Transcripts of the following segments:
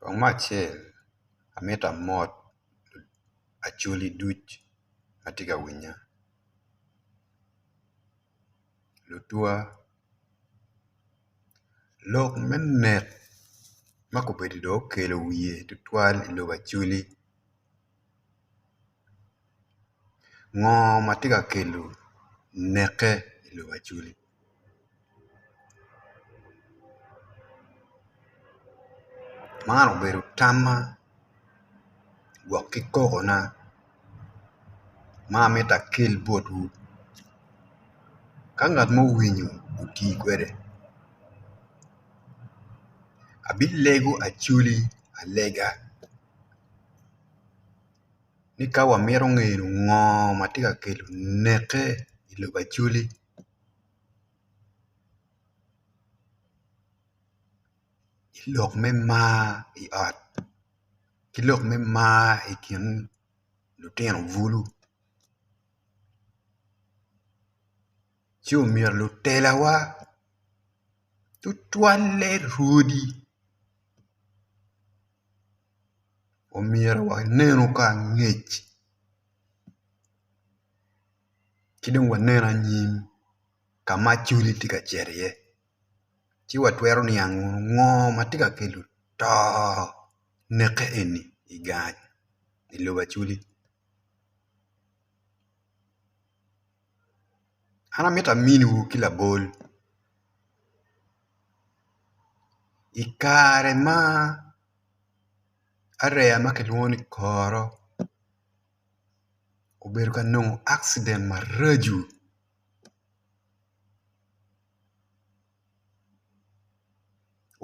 Kong me acel amito amot acholi duc ma tye ka winya lutwa lok me nek ma kombeddi dong okelo wiye tutwal i lobo acholi ngo ma tye ka kelo neke i lobo acholi? Man obedo tamma gwok ki kokona ma amito akel botwu ka ngat mo owinyo oti kwede abilego acholi alega ni ka wamito ngeyo ngo ma tye ka kelo neke i lobo acholi. Lok me mar i ot ki lok me mar i kin lutino bulu ci omyero lutelawa tutwalle rwodi omyero wanenu ka angec. Ki dong wanen anyim ka ma acholi tye ka cito iye ci watwero niang ngo ma tye ka kelo to neke eni i gang i lobo acholi. An amito aminiwu ki labol i kare ma area ma kilwongo ni koro obedo ka nongo akciden maraco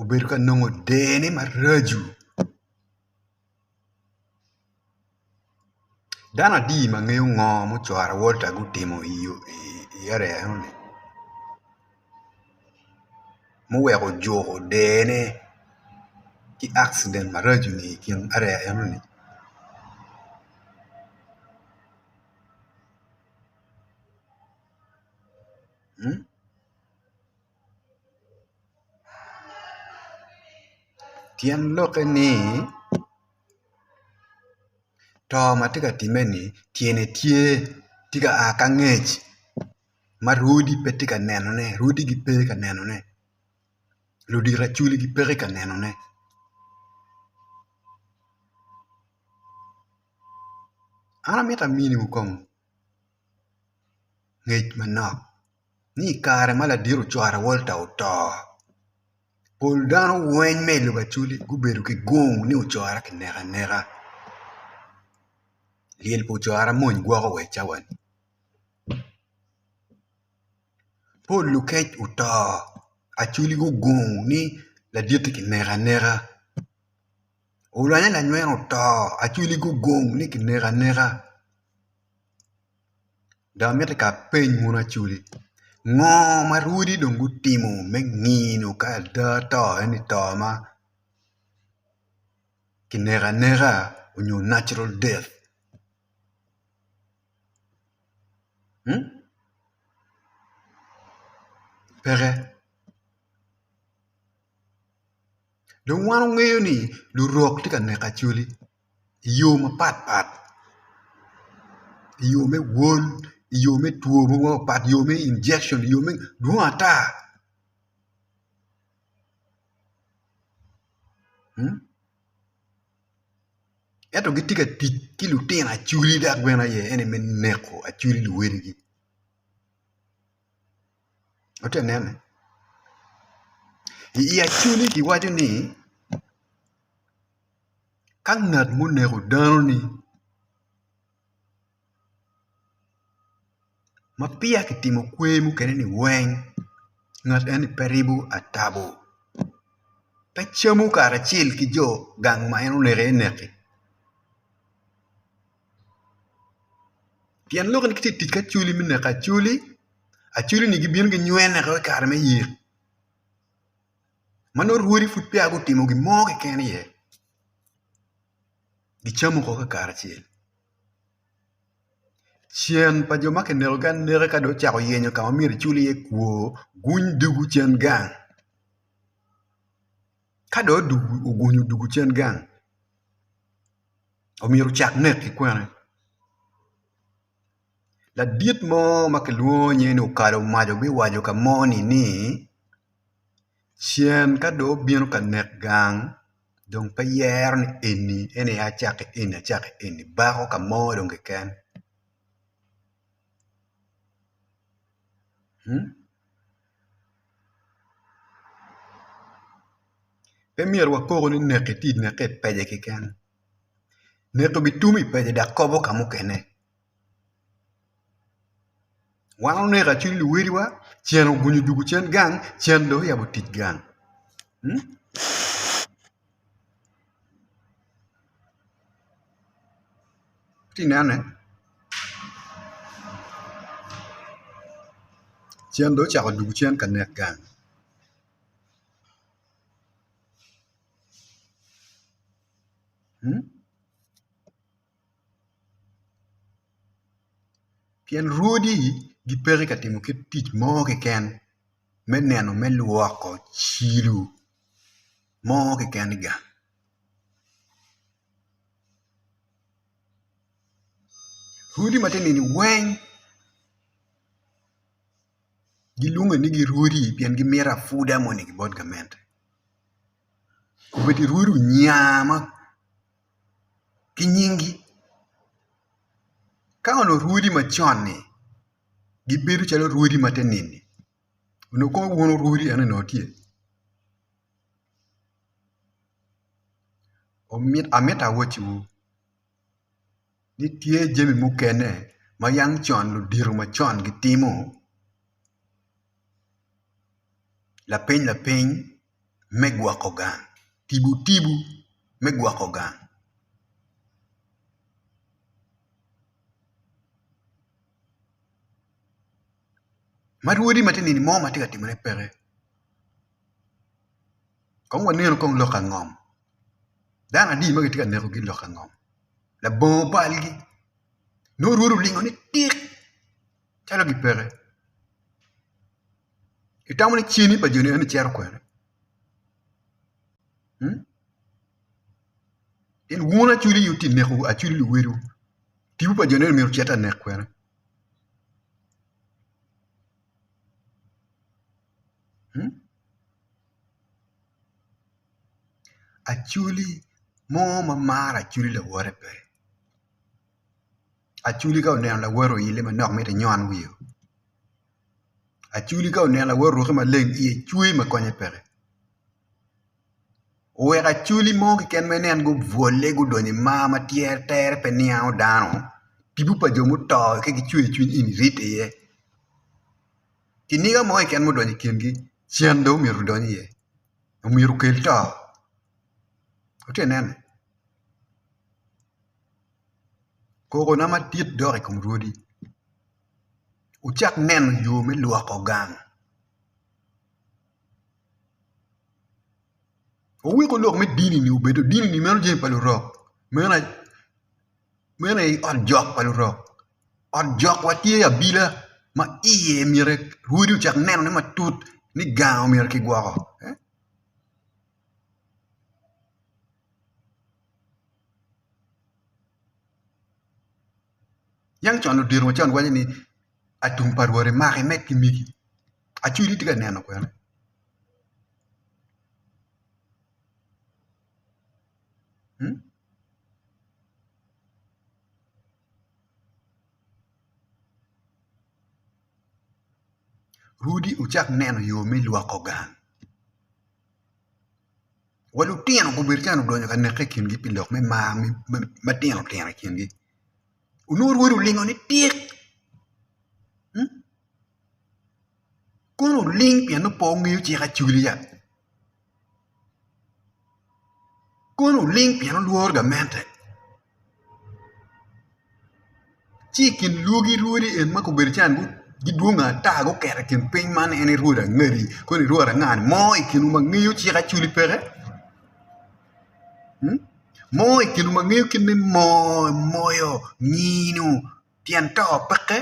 obedo ka nongo dene maraco dano adi ma ngeyo ngo ma ocwara Walter gutimo i area enoni muweko ojuko dene ki akciden maraco-ni i kin area enoni. Tyen lokke ni to ma tye ka timme-ni tyene tye tye ka a ki angec ma rwodi pe tye ka nenone rwodi gipe ka nenone ludito acholi gipeke ka nenone. An amito aminiwu kong ngec manok ni i kare ma ladit ocwara Walter oto pol dano weng ma i lobo Acholi gubedo ki gung ni ocwara kineko aneka lyel pa ocwara mony gwoko wa i cawa-ni. Pol lukec oto Acholi gugung ni ladit-ti kineko aneka Olwanye lanywen oto Acholi gugung ni kineko aneka dok amito ka apeny wun Acholi ngo ma rwodi dong gutimo me ngino ka ada to eni to ma kineko aneka nyo natural death. Peke dong wan wangeyo ni lurok tye ka neko acholi i yo mapatpat i yo me wol i yo me two mogo mapat i yo me injection i yo me dwong ata. Ento gitye ka tic ki lutino acholi dok bene aye eni me neko acholi luwotgi watye ka nene i acholi kiwaco ni ka ngat ma oneko dano-ni Ma peya kitimo kwer mukene-ni weng ngat eni pe ribo atabo pe camo karacel ki jo gang ma en oneko iye nek-ki pien lok ni gitye ka tic ki acholi me neko acholi, acholi-ni gibino ginywene i kare me yik ma nongo rwodi pud peya gutimo gin mo keken iye gicamo woko karacel. Cen pa jo ma kinekogi aneka ka dong ocako yenyo ka ma myero ecul iye kwor guny dugu cen gang. Ka dong ogunyo odwogo cen gang, omyero ocak nek ki kwene. Ladit mo ma kilwongo nyinge ni Okalo Mac obiwaco ka moni ni cen ka dong obino ka nek gang dong pe yero ni eni en aye acak ki eni acak ki eni bako ka mo dong keken. Pe myero wakoko ni neki tye neke i pece keken neko bitumo i pece dok kobo ka mukene wan oneko acwiny luwotwa cen ogunyo odwogo cen gang cen dong oyabo tic gang. Itye ka nene cen dong ocako dwogo cen ka nek gang pien rwodi gipeke ka timo kit tic mo keken me neno me lwoko cilo mo keken i gang. Rwodi ma tye nini weng gilwonge ni girwodi pien gimito apuda moni ki bot gamente obedo rwodi onya ma ki nyingi ka onongo rwodi macon-ni gibedo calo rwodi ma te nini onongo kong wun rwodi eno ni onongo tye. Amito awacciwu ni tye jami mukene ma yam con ludito macon gitimo lapiny lapiny me gwoko gang tipo tipo me gwoko gang. Ma rwodi ma tye nino mo ma tye ka timone peke. Kong wanenu kong lok angom, dano adi ma gitye ka nekogi i lok angom labongo balgi nongo rwodi olingo ni tik calo gipeke itamo ni cen pa joni eni cito kwene pien wun acwali aye wutye ka neko acwali luwotwu tipo pa joni eni myero ocit anek kwene. Acholi mo ma maro acholi lawote pe acholi ka oneno lawote oile manok mito enyon wiye acholi ka oneno lawote orukke maleng iye cwer ma konye peke oweko acholi mo keken ma inen gubwole gudonyo i mar ma tere pe niango dano tipo pa jo muto ka gicweyo cwiny eni ridde iye. Kiniga mo keken ma odonyo i kingi cen dong myero odony iye myero okel to wutye ka nene kokona madit dok i kom rwodi wucak neno yo me lwoko gang wuweko lok me dini-ni obedo dini-ni meno jami pa lurok meno aye ot jok pa lurok ot jok wa tye abila ma iye myero rwodi ocak nenone matut ni gang myero kigwoko yang con ludito macon giwaco ni atum pa rwot imako imed ki megi acwali tye ka neno kwene. Rwodi wucak neno yo me lwoko gang wa lutino gubedo calo gudonyo ka neke i kingi pi lok me mar matino tino i kingi onongo rwodi olingo nitik kono oling pien nongo pe ongeyo cik acwali ya. Kono oling pien olworo gamente ci i kin lwogi rwodi eni ma gubedo calo gidwongo ata guketo i kin piny man en aye rwod angadi koni rwod anga-ni mo i kinwu ma ngeyo cik acwali peke mo i kinwu ma ngeyo kit me moyo ngino tyen to peke.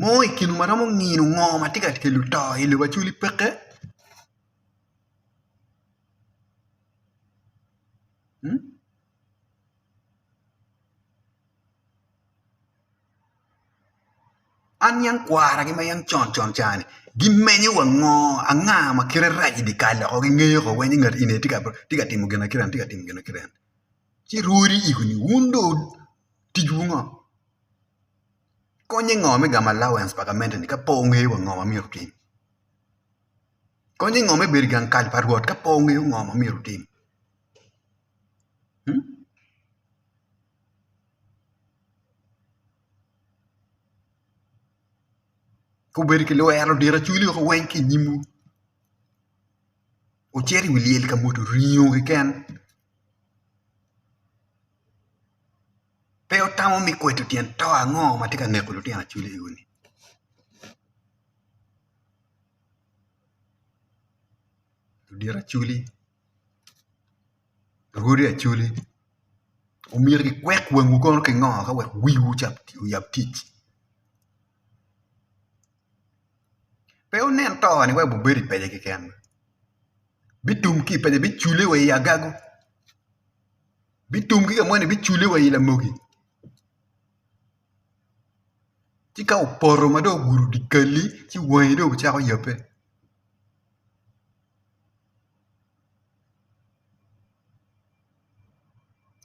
Mo i kinwu ma romo ngino ngo ma tye ka kelo to i lobo Acholi peke? An yam kwaragi ma yam con con ca-ni gimenyo wa ngo anga ma kite rac i dye kal woko gingeyo woko weng ni ngat eni tye ka timo gin akite eni tye ka timo gin akite eni ci rwodi iko ni wun dong ticwu ngo konye ngo me gamo alawens pa gamente-ni ka pe wungeyo wa ngo ma myero wutim konye ngo me bedo i gang kal pa rwot ka pe wungeyo ngo ma myero wutim. Obedo ki lwero ludito acwali woko weng ki i nyimwu wucito i wi lyel ka mwodo ringo keken pe wutamo me kwedo tyen to ango ma tye ka neko lutino acwali eni ludito acwali. Rwodi acholi omyero gikwek wangwu kono ki ngo ka wek wiwu oyab tic pe wunen to-ni wek wubed i pece keken bitum ki i pece bicule wa i agago bitum ki ka moni bicule wa i lamogi ci ka opoto ma dong ogudo dye kali ci wangi dong cako yabbe.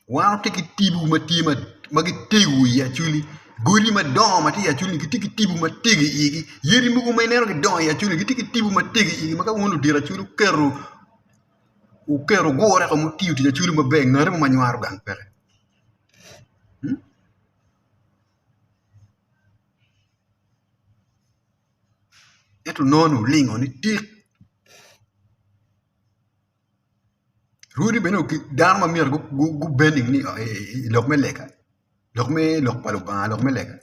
Wan watye ki tipo ma tye ma gitego i acholi godi madongo ma tye i acholi gitye ki tipo matego i igi yadi mogo ma ineno gidongo i acholi gitye ki tipo matego i igi ma ka wun ludito acholi wuketo wuketo gure woko ma wutiyo tic acholi maber ngat mo ma nywaro gang peke. Ento nongo ni wulingo ni tik Rwodi bene dano ma myero gubed i lok me lega lok me lok pa Lubanga lok me lega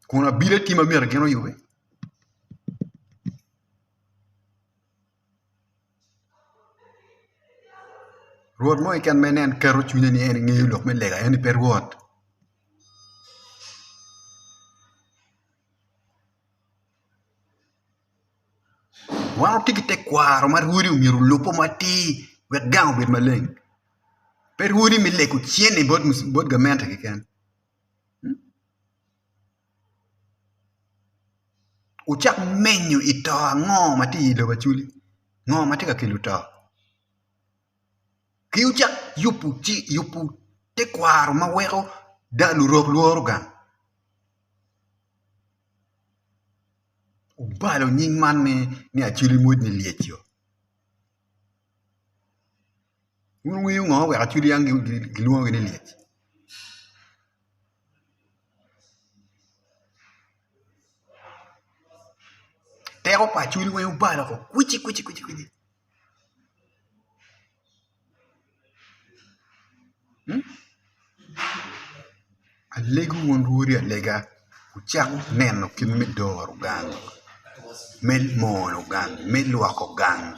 kun abila tye ma myero gin oyubi Rwot mo keken ma inen keto cwinye ni en ngeyo lok me lega eni pe rwot. Wan watye ki tekwaro ma rwodi myero olubbe matir wek gang obed maleng pe rwodi me lego cente bot gamente keken wucak menyo i to ango ma tye i lobo Acholi ngo ma tye ka kelo to ki wucak yubo tekwaro ma weko lurok lworo gang. Obalo nying man ni Acholi mwoc ni lyec-co wun wungeyo ngo oweko Acholi yang gilwongogi ni lyec? Teko pa Acholi weng obalo woko kwicikwici. Alego wun rwodi alega wucak neno kit me doro gang me mono gang me lwoko gang.